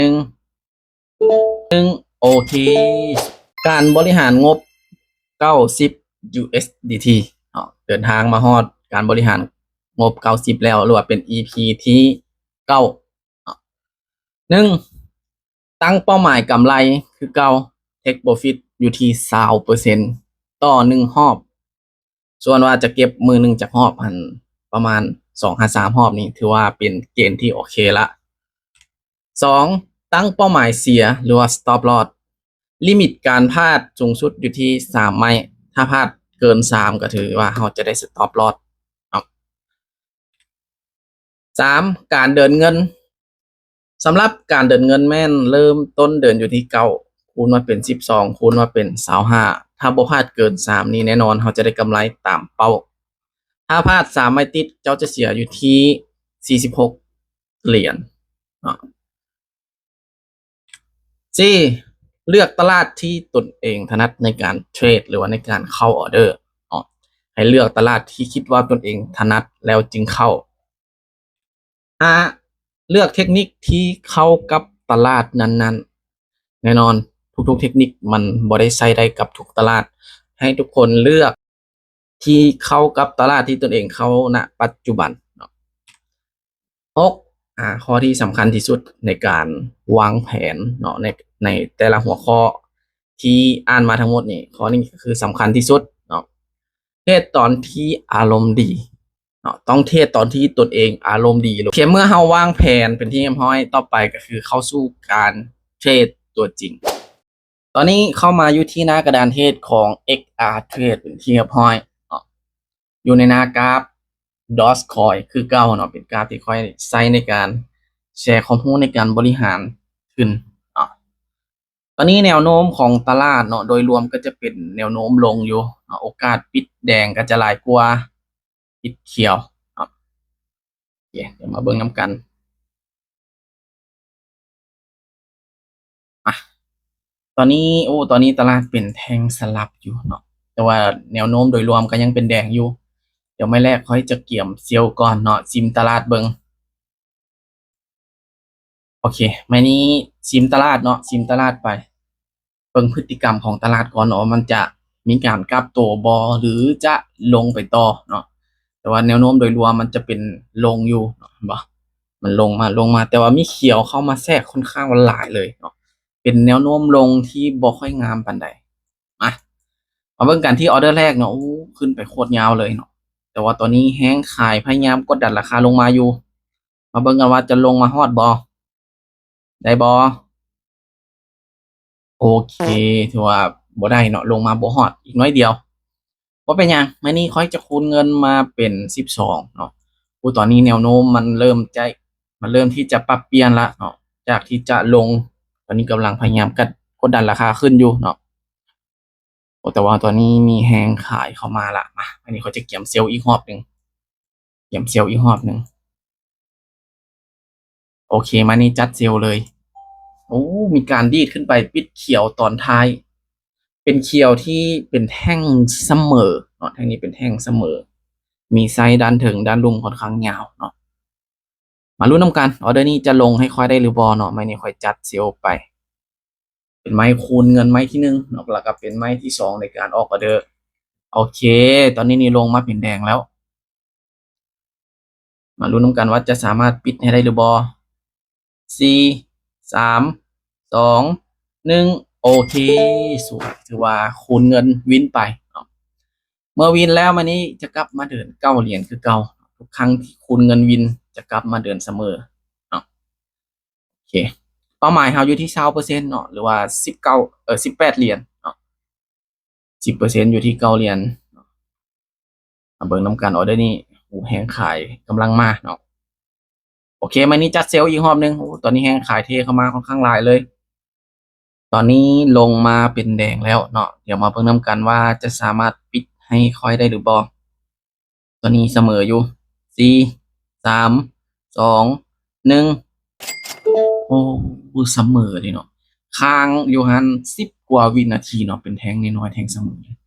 ໜຶ່ງ ໜຶ່ງ ໂອເຄ ການບໍລິຫານງົບເກົ້າສິບ USDT ເນາະ ເດີນທາງມາຮອດການບໍລິຫານງົບເກົ້າສິບແລ້ວ ຫຼືວ່າເປັນ EP ທີເກົ້າເນາະ. ໜຶ່ງ ຕັ້ງເປົ້າໝາຍກຳໄລຄືເກົ່າ Take Profit ຢູ່ທີ່ຊາວເປີເຊັນຕໍ່ໜຶ່ງຮອບ. ສ່ວນວ່າຈະເກັບມື້ໜຶ່ງຈັກຮອບຫັ້ນ ປະມານສອງຫາສາມຮອບນີ້ ຖືວ່າເປັນເກນທີ່ໂອເຄລະ. ສອງ ຕັ້ງເປົ້າໝາຍເສຍ ຫຼືວ່າ Stop Loss ລິມິດການພາດສູງສຸດຢູ່ທີ່ສາມໄມ້ ຖ້າພາດເກີນສາມ ກໍຖືວ່າເຮົາຈະໄດ້ Stop Loss ເນາະ. ສາມ ການເດີນເງິນ ສຳລັບການເດີນເງິນແມ່ນເລີ່ມຕົ້ນເດີນຢູ່ທີ່ເກົ້າ ຄູນມາເປັນສິບສອງ ຄູນມາເປັນຊາວຫ້າ ຖ້າບໍ່ພາດເກີນສາມນີ້ ແນ່ນອນເຮົາຈະໄດ້ກຳໄລຕາມເປົ້າ. ຖ້າພາດສາມໄມ້ຕິດ ເຈົ້າຈະເສຍຢູ່ທີ່ສີ່ສິບຫົກຫຼຽນເນາະ. ສີ່ ເລືອກຕະຫຼາດທີ່ຕົນເອງຖະໜັດໃນການເທຣດ ຫຼືວ່າໃນການເຂົ້າອອເດີເນາະ. ໃຫ້ເລືອກຕະຫຼາດທີ່ຄິດວ່າຕົນເອງຖະໜັດແລ້ວຈຶ່ງເຂົ້າ. ຫ້າ ເລືອກເທັກນິກທີ່ເຂົ້າກັບຕະຫຼາດນັ້ນໆ. ແນ່ນອນ ທຸກໆເທັກນິກມັນບໍ່ໄດ້ໃຊ້ໄດ້ກັບທຸກຕະຫຼາດ. ໃຫ້ທຸກຄົນເລືອກທີ່ເຂົ້າກັບຕະຫຼາດທີ່ຕົນເອງເຂົ້ານະປັດຈຸບັນເນາະ. ຫົກ ອາ ຂໍ້ທີ່ສຳຄັນທີ່ສຸດໃນການວາງແຜນເນາະ ໃນ ໃນແຕ່ລະຫົວຂໍ້ທີ່ອ່ານມາທັງໝົດນີ້ ຂໍ້ນີ້ກໍຄືສຳຄັນທີ່ສຸດເນາະ. ເທຣດຕອນທີ່ອາລົມດີເນາະ ຕ້ອງເທຣດຕອນທີ່ຕົນເອງອາລົມດີ. ໂອເຄ ເມື່ອເຮົາວາງແຜນເປັນທີ່ຮຽບຮ້ອຍ ຕໍ່ໄປກໍຄືເຂົ້າສູ່ການເທຣດຕົວຈິງ. ຕອນນີ້ເຂົ້າມາຢູ່ທີ່ໜ້າກະດານເທຣດຂອງ XR Trade ເປັນທີ່ຮຽບຮ້ອຍເນາະ ຢູ່ໃນໜ້າກາບ Dogecoin ຄືເກົ່າເນາະ ເປັນກາບທີ່ຂ້ອຍໃຊ້ໃນການແຊຂໍ້ມູນໃນການບໍລິຫານທຶນເນາະ. ຕອນນີ້ແນວໂນ້ມຂອງຕະຫຼາດເນາະ ໂດຍລວມກໍຈະເປັນແນວໂນ້ມລົງຢູ່ເນາະ ໂອກາດປິດແດງກໍຈະຫຼາຍກວ່າປິດຂຽວເນາະ. ໂອເຄ ດຽວມາເບິ່ງນຳກັນ. ອາ ຕອນນີ້ ໂອ້ ຕອນນີ້ຕະຫຼາດເປັນແທ່ງສະຫຼັບຢູ່ເນາະ ແຕ່ວ່າແນວໂນ້ມໂດຍລວມກໍຍັງເປັນແດງຢູ່. ດຽວໄມ້ແລກຂ້ອຍຈະກຽມເຊວກ່ອນເນາະ ຊິມຕະຫຼາດເບິ່ງ. ໂອເຄ ໄມ້ນີ້ຊິມຕະຫຼາດເນາະ ຊິມຕະຫຼາດໄປ ເບິ່ງພຶດຕິກຳຂອງຕະຫຼາດກ່ອນເນາະ ວ່າມັນຈະມີການກັບໂຕບໍ່ ຫຼືຈະລົງໄປຕໍ່ເນາະ. ແຕ່ວ່າແນວໂນ້ມໂດຍລວມມັນຈະເປັນລົງຢູ່ເນາະ ເຫັນບໍ່? ມັນລົງມາ ລົງມາ ແຕ່ວ່າມີຂຽວເຂົ້າມາແຊກຄ່ອນຂ້າງວ່າຫຼາຍເລີຍເນາະ ເປັນແນວໂນ້ມລົງທີ່ບໍ່ຄ່ອຍງາມປານໃດ. ມາ ມາເບິ່ງກັນທີ່ອອເດີແລກເນາະ ໂອ້ ຂຶ້ນໄປໂຄດຍາວເລີຍເນາະ ແຕ່ວ່າຕອນນີ້ແຮງຂາຍພະຍາຍາມກົດດັນລາຄາລົງມາຢູ່. ມາເບິ່ງກັນວ່າຈະລົງມາຮອດບໍ່ ໄດ້ບໍ່? ໂອເຄ ຖືວ່າບໍ່ໄດ້ເນາະ ລົງມາບໍ່ຮອດ ອີກໜ້ອຍດຽວ. ບໍ່ເປັນຫຍັງ ມື້ນີ້ຂ້ອຍຈະຄູນເງິນມາເປັນສິບສອງເນາະ. ໂອ້ ຕອນນີ້ແນວໂນ້ມມັນເລີ່ມຈະ ມັນເລີ່ມທີ່ຈະປັບປ່ຽນລະເນາະ ຈາກທີ່ຈະລົງ ຕອນນີ້ກຳລັງພະຍາຍາມກັດ ກົດດັນລາຄາຂຶ້ນຢູ່ເນາະ. ໂອ້ ແຕ່ວ່າຕອນນີ້ມີແຮງຂາຍເຂົ້າມາລະ. ມາ ອັນນີ້ຂ້ອຍຈະກຽມເຊວອີກຮອບໜຶ່ງ ກຽມເຊວອີກຮອບໜຶ່ງ. ໂອເຄ ມານີ້ຈັດເຊວເລີຍ. ໂອ້ ມີການດີດຂຶ້ນໄປ ປິດຂຽວຕອນທ້າຍ ເປັນຂຽວທີ່ເປັນແທ່ງສະເໝີເນາະ ແທ່ງນີ້ເປັນແທ່ງສະເໝີ ມີໄຊດ້ານເທິງດ້ານລຸ່ມຄ່ອນຂ້າງຍາວເນາະ. ມາລຸ້ນນຳກັນ ອອເດີນີ້ຈະລົງໃຫ້ຂ້ອຍໄດ້ຫຼືບໍ່ເນາະ. ໄມ້ນີ້ຂ້ອຍຈັດເຊວໄປ ເປັນໄມ້ຄູນເງິນໄມ້ທີໜຶ່ງເນາະ ແລ້ວກໍເປັນໄມ້ທີສອງໃນການອອກອອເດີ. ໂອເຄ ຕອນນີ້ນີ້ລົງມາເປັນແດງແລ້ວ. ມາລຸ້ນນຳກັນວ່າຈະສາມາດປິດໃຫ້ໄດ້ຫຼືບໍ່. ສີ່ ສາມ ສອງ ໜຶ່ງ ໂອເຄ ສວຍ ຖືວ່າຄູນເງິນວິນໄປເນາະ. ເມື່ອວິນແລ້ວ ມານີ້ຈະກັບມາເດີນເກົ້າຫຼຽນຄືເກົ່າ ທຸກຄັ້ງທີ່ຄູນເງິນວິນຈະກັບມາເດີນສະເໝີເນາະ. ໂອເຄ ເປົ້າໝາຍເຮົາຢູ່ທີ່ຊາວເປີເຊັນເນາະ ຫຼືວ່າສິບເກົ້າ ເອີ ສິບແປດຫຼຽນເນາະ ສິບເປີເຊັນ ຢູ່ທີ່ເກົ້າຫຼຽນ. ມາເບິ່ງນຳກັນ ອອເດີນີ້ ໂອ້ ແຮງຂາຍກຳລັງມາເນາະ. ໂອເຄ ໄມ້ນີ້ຈັດເຊວອີກຮອບໜຶ່ງ. ໂອ້ ຕອນນີ້ແຮງຂາຍເທເຂົ້າມາຄ່ອນຂ້າງຫຼາຍເລີຍ. ຕອນນີ້ລົງມາເປັນແດງແລ້ວເນາະ. ດຽວມາເບິ່ງນຳກັນວ່າຈະສາມາດປິດໃຫ້ຂ້ອຍໄດ້ຫຼືບໍ່. ຕອນນີ້ສະເໝີຢູ່ ສີ່ ສາມ ສອງ ໜຶ່ງ ໂອ້ ສະເໝີເດເນາະ. ຄ້າງຢູ່ຫັ້ນສິບກວ່າວິນາທີເນາະ ເປັນແທ່ງນ້ອຍໆ ແທ່ງສະເໝີ.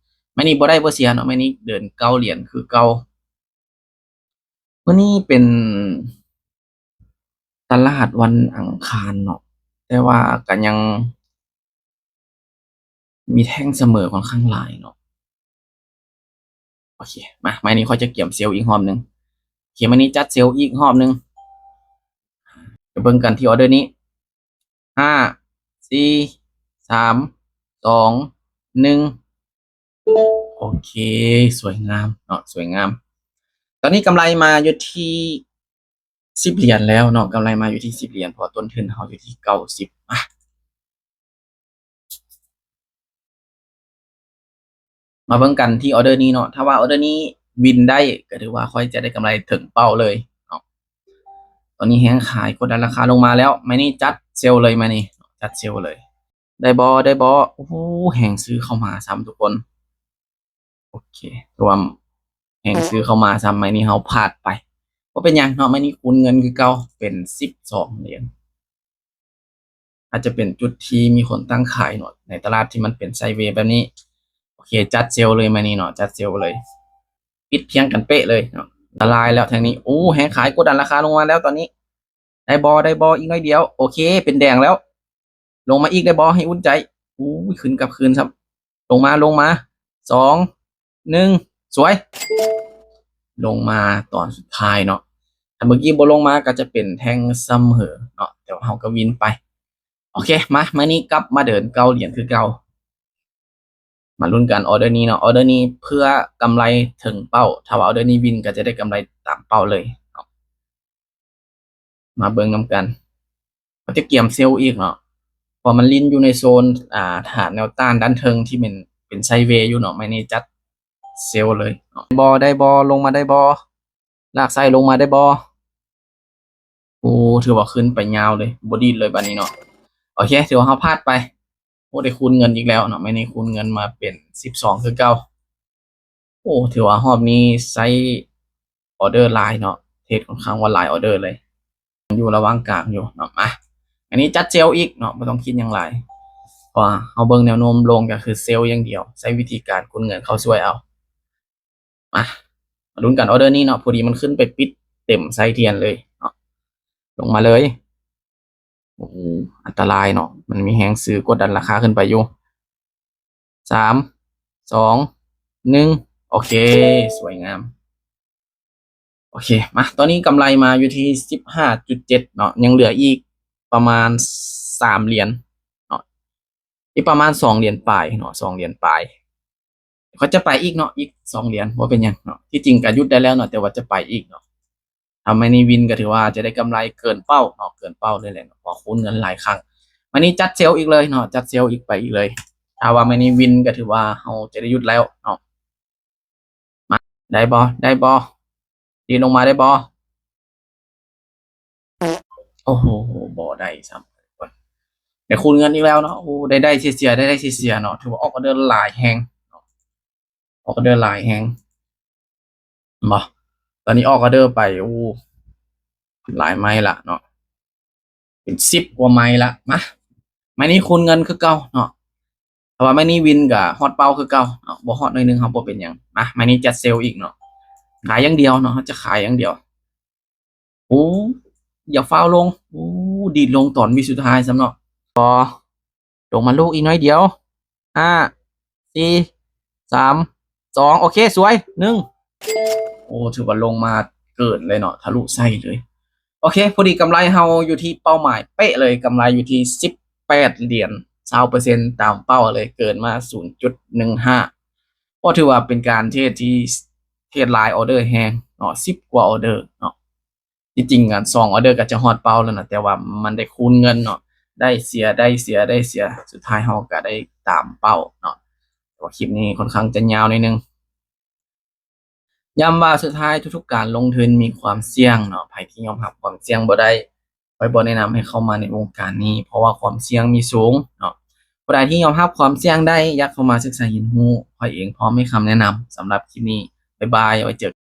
ໄມ້ນີ້ບໍ່ໄດ້ບໍ່ເສຍເນາະ ໄມ້ນີ້ເດີນເກົ້າຫຼຽນຄືເກົ່າ. ມື້ນີ້ເປັນຕະຫຼາດວັນອັງຄານເນາະ ແຕ່ວ່າກໍຍັງມີແທ່ງສະເໝີຂ້ອນຂ້າງຫຼາຍເນາະ. ໂອເຄ ມາ ໄມ້ນີ້ຂ້ອຍຈະກຽມເຊວອີກຮອບໜຶ່ງ. ໂອເຄ ໄມ້ນີ້ຈັດເຊວອີກຮອບໜຶ່ງ. ໄປເບິ່ງກັນທີ່ອອເດີນີ້ ຫ້າ ສີ່ ສາມ ສອງ ໜຶ່ງ. ໂອເຄ ສວຍງາມເນາະ ສວຍງາມ. ຕອນນີ້ກຳໄລມາຢູ່ທີ່ສິບຫຼຽນແລ້ວເນາະ ກຳໄລມາຢູ່ທີ່ສິບຫຼຽນ ເພາະຕົ້ນທຶນເຮົາຢູ່ທີ່ເກົ້າສິບ. ມາ ມາເບິ່ງກັນທີ່ອອເດີນີ້ເນາະ ຖ້າວ່າອອເດີນີ້ວິນໄດ້ ກໍຖືວ່າຂ້ອຍຈະໄດ້ກຳໄລເຖິງເປົ້າເລີຍເນາະ. ຕອນນີ້ແຮງຂາຍກົດດັນລາຄາລົງມາແລ້ວ ໄມ້ນີ້ຈັດເຊວເລີຍ ໄມ້ນີ້ຈັດເຊວເລີຍ. ໄດ້ບໍ່ ໄດ້ບໍ່? ໂອ້ໂຫ ແຮງຊື້ເຂົ້າມາຊ້ຳທຸກຄົນ. ໂອເຄ ລວມແຮງຊື້ເຂົ້າມາຊ້ຳ ໄມ້ນີ້ເຮົາພາດໄປ ບໍ່ເປັນຫຍັງເນາະ ໄມ້ນີ້ຄູນເງິນຄືເກົ່າເປັນສິບສອງຫຼຽນ. ອາດຈະເປັນຈຸດທີ່ມີຄົນຕັ້ງຂາຍເນາະ ໃນຕະຫຼາດທີ່ມັນເປັນໄຊເວແບບນີ້. ໂອເຄ ຈັດເຊວເລີຍ ໄມ້ນີ້ເນາະ ຈັດເຊວເລີຍ ປິດພຽງກັນເປະເລີຍເນາະ. ອັນຕະລາຍແລ້ວແທ່ງນີ້ ໂອ້ ແຮງຂາຍກົດດັນລາຄາລົງມາແລ້ວຕອນນີ້. ໄດ້ບໍ່ ໄດ້ບໍ່? ອີກໜ້ອຍດຽວ. ໂອເຄ ເປັນແດງແລ້ວ. ລົງມາອີກໄດ້ບໍ່? ໃຫ້ອຸ່ນໃຈ. ໂອ້ຍ ຂຶ້ນກັບຄືນຊ້ຳ. ລົງມາ ລົງມາ. ສອງ ໜຶ່ງ ສວຍ. ລົງມາຕອນສຸດທ້າຍເນາະ. ຖ້າເມື່ອກີ້ບໍ່ລົງມາກໍຈະເປັນແທ່ງສະເໝີເນາະ ແຕ່ວ່າເຮົາກໍວິນໄປ. ໂອເຄ ມາ ມື້ນີ້ກັບມາເດີນເກົ້າຫຼຽນຄືເກົ່າ. ມາລຸ້ນກັນອອເດີນີ້ເນາະ ອອເດີນີ້ເພື່ອກຳໄລເຖິງເປົ້າ ຖ້າວ່າອອເດີນີ້ວິນກໍຈະໄດ້ກຳໄລຕາມເປົ້າເລີຍເນາະ. ມາເບິ່ງນຳກັນ ເຮົາຈະກຽມເຊວອີກເນາະ ເພາະມັນຫຼິ້ນຢູ່ໃນໂຊນ ອ່າ ຖານແນວຕ້ານດ້ານເທິງທີ່ແມ່ນເປັນໄຊເວຢູ່ເນາະ ໄມ້ນີ້ຈັດເຊວເລີຍເນາະ. ບໍ່ ໄດ້ບໍ່? ລົງມາໄດ້ບໍ່? ລາກໄສ້ລົງມາໄດ້ບໍ່? ໂອ້ ຖືວ່າຂຶ້ນໄປຍາວເລີຍ ບໍ່ດີດເລີຍບາດນີ້ເນາະ. ໂອເຄ ຖືວ່າເຮົາພາດໄປ. ໂອ້ ໄດ້ຄູນເງິນອີກແລ້ວເນາະ ໄມ້ນີ້ຄູນເງິນມາເປັນສິບສອງຄືເກົ່າ. ໂອ້ ຖືວ່າຮອບນີ້ໃຊ້ອອເດີຫຼາຍເນາະ ເທຣດຂ້ອນຂ້າງວ່າຫຼາຍອອເດີເລີຍ ຢູ່ລະຫວ່າງກາງຢູ່ເນາະ. ມາ ອັນນີ້ຈັດເຊວອີກເນາະ ບໍ່ຕ້ອງຄິດຫຍັງຫຼາຍ ເພາະວ່າເຮົາເບິ່ງແນວໂນ້ມລົງກໍຄືເຊວຢ່າງດຽວ ໃຊ້ວິທີການຄູນເງິນເຂົ້າຊ່ວຍເອົາ. ມາ ມາລຸ້ນກັນອອເດີນີ້ເນາະ ພໍດີມັນຂຶ້ນໄປປິດເຕັມໄສ້ທຽນເລີຍເນາະ ລົງມາເລີຍ. ໂອ້ ອັນຕະລາຍເນາະ ມັນມີແຮງຊື້ກົດດັນລາຄາຂຶ້ນໄປຢູ່. ສາມ ສອງ ໜຶ່ງ ໂອເຄ ສວຍງາມ. ໂອເຄ ມາ ຕອນນີ້ກຳໄລມາຢູ່ທີ່ສິບຫ້າຈຸດເຈັດເນາະ ຍັງເຫຼືອອີກປະມານສາມຫຼຽນເນາະ ອີກປະມານສອງຫຼຽນປາຍເນາະ ສອງຫຼຽນປາຍ. ເຂົາຈະໄປອີກເນາະ ອີກສອງຫຼຽນ ບໍ່ເປັນຫຍັງເນາະ ທີ່ຈິງກະຢຸດໄດ້ແລ້ວເນາະ ແຕ່ວ່າຈະໄປອີກເນາະ. ຖ້າໄມ້ນີ້ວິນກໍຖືວ່າຈະໄດ້ກຳໄລເກີນເປົ້າເນາະ ເກີນເປົ້າເລີຍແຫຼະເນາະ ເພາະຄູນເງິນຫຼາຍຄັ້ງ. ໄມ້ນີ້ຈັດເຊວອີກເລີຍເນາະ ຈັດເຊວອີກ ໄປອີກເລີຍ. ຖ້າວ່າໄມ້ນີ້ວິນກໍຖືວ່າເຮົາຈະໄດ້ຢຸດແລ້ວເນາະ. ມາ ໄດ້ບໍ່? ໄດ້ບໍ່? ດີດລົງມາໄດ້ບໍ່? ໂອ້ໂຫ ບໍ່ໄດ້ຊ້ຳ. ໄດ້ຄູນເງິນອີກແລ້ວເນາະ ໂອ້ ໄດ້ໄດ້ເສຍເສຍ ໄດ້ໄດ້ເສຍເສຍເນາະ ຖືວ່າອອກອອເດີຫຼາຍແຮງເນາະ ອອກອອເດີຫຼາຍແຮງ ເຫັນບໍ່? ຕອນນີ້ອອກອອເດີໄປ ໂອ້ ຫຼາຍໄມ້ລະເນາະ ເປັນສິບກວ່າໄມ້ລະ. ມາ ໄມ້ນີ້ຄູນເງິນຄືເກົ່າເນາະ ຖ້າວ່າໄມ້ນີ້ວິນກໍຮອດເປົ້າຄືເກົ່າເນາະ ບໍ່ຮອດໜ້ອຍໜຶ່ງເຮົາບໍ່ເປັນຫຍັງ. ມາ ໄມ້ນີ້ຈັດເຊວອີກເນາະ ຂາຍຢ່າງດຽວເນາະ ເຮົາຈະຂາຍຢ່າງດຽວ. ໂອ້ ຢ່າຟ້າວລົງ ໂອ້ ດີດລົງຕອນວິສຸດທ້າຍຊ້ຳເນາະ. ບໍ່ ລົງມາລູກອີກໜ້ອຍດຽວ. ຫ້າ ສີ່ ສາມ ສອງ ໂອເຄ ສວຍ ໜຶ່ງ. ໂອ້ ຖືວ່າລົງມາເກີນເລີຍເນາະ ທະລຸໄສ້ເລີຍ. ໂອເຄ ພໍດີກຳໄລເຮົາຢູ່ທີ່ເປົ້າໝາຍເປະເລີຍ ກຳໄລຢູ່ທີ່ສິບແປດຫຼຽນ ຊາວເປີເຊັນຕາມເປົ້າເລີຍ ເກີນມາສູນຈຸດໜຶ່ງຫ້າ. ກໍຖືວ່າເປັນການເທຣດທີ່ເທຣດຫຼາຍອອເດີແຮງເນາະ ສິບກວ່າອອເດີເນາະ. ທີ່ຈິງກະສອງອອເດີກໍຈະຮອດເປົ້າແລ້ວນະ ແຕ່ວ່າມັນໄດ້ຄູນເງິນເນາະ ໄດ້ເສຍ ໄດ້ເສຍ ໄດ້ເສຍ ສຸດທ້າຍເຮົາກໍໄດ້ຕາມເປົ້າເນາະ. ແຕ່ວ່າຄລິບນີ້ຂ້ອນຂ້າງຈະຍາວໜ້ອຍໜຶ່ງ. ຢ້ຳວ່າສຸດທ້າຍທຸກໆການລົງທຶນມີຄວາມສ່ຽງເນາະ ໃຜທີ່ຍອມຮັບຄວາມສ່ຽງບໍ່ໄດ້ ຂ້ອຍບໍ່ແນະນຳໃຫ້ເຂົ້າມາໃນວົງການນີ້ ເພາະວ່າຄວາມສ່ຽງມີສູງເນາະ. ຜູ້ໃດທີ່ຍອມຮັບຄວາມສ່ຽງໄດ້ ຢາກເຂົ້າມາສຶກສາຮຽນຮູ້ ຂ້ອຍເອງພ້ອມໃຫ້ຄຳແນະນຳ. ສຳລັບຄລິບນີ້ ບາຍບາຍ ໄວ້ເຈີກັນ.